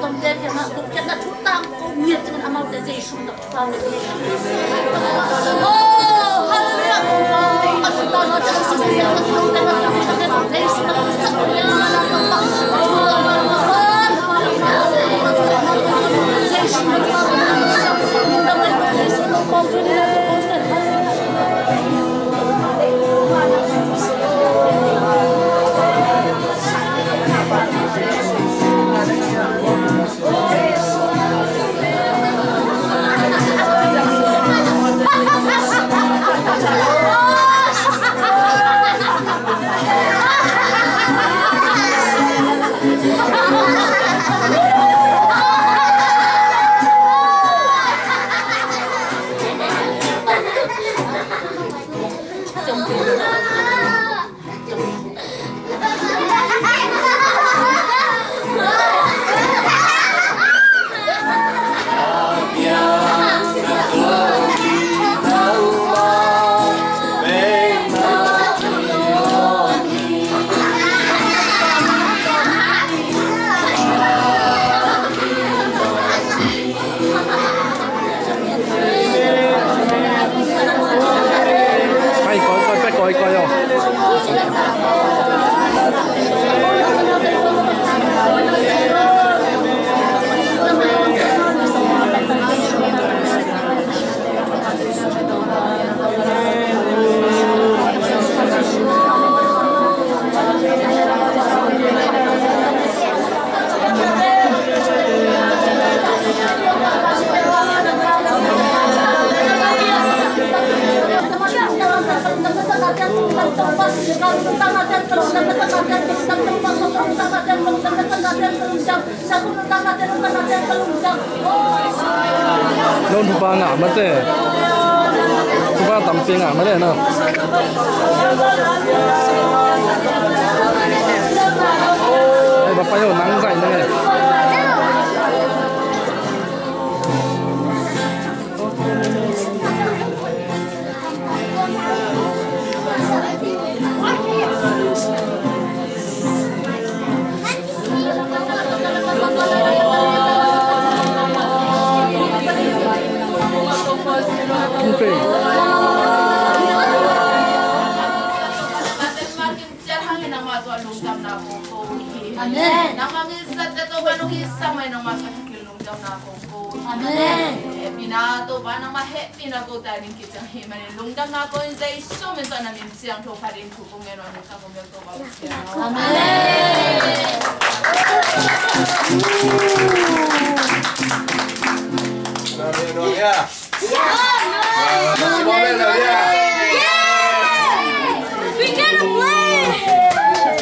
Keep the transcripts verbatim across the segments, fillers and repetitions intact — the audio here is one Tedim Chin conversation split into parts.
Tomte kiangah, kong kiatna thu tangko ngiat ciangin amaute Jesu min tawh thupha pia hi. Oh, hallelujah. Hai, koi, koi, pe, koi, koi, oh. Lo thupha ngah mate. Thupha tampi ngah mate na. Ei, va pai o, nang zai na. Amen. Amen. Hehpihna Topa nangmah hehpihna ko ta ding kician ahih manin lungdamna ko in Jesu min tawh na min siangtho khat in thu kong ngen nuam in ka kong bel Topa Pasian. Amen. Hallelujah. Yeah. Hallelujah. Yeah. We gonna play.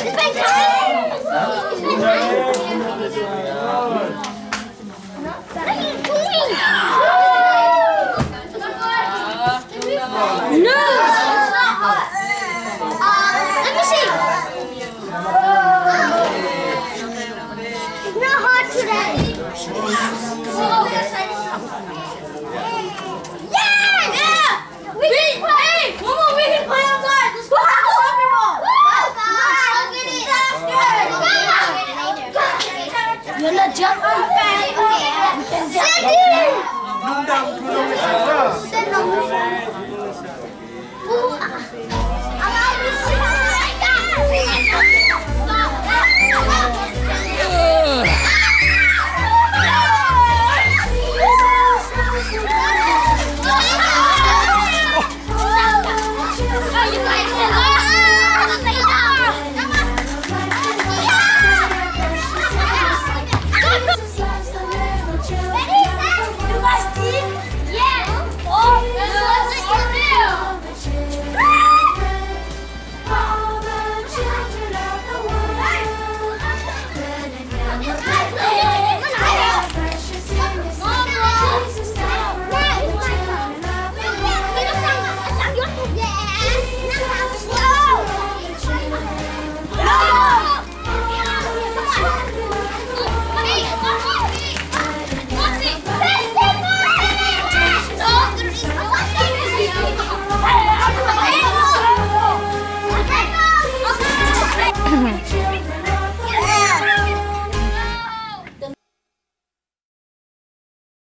It's been time. It's been time. What are you doing? No! Uh, let me see. It's not hot today. Yeah! Yeah! We can play! Mama, we can play outside! Let's go have a soccer ball! Let's go! Let's go! You're not jumping.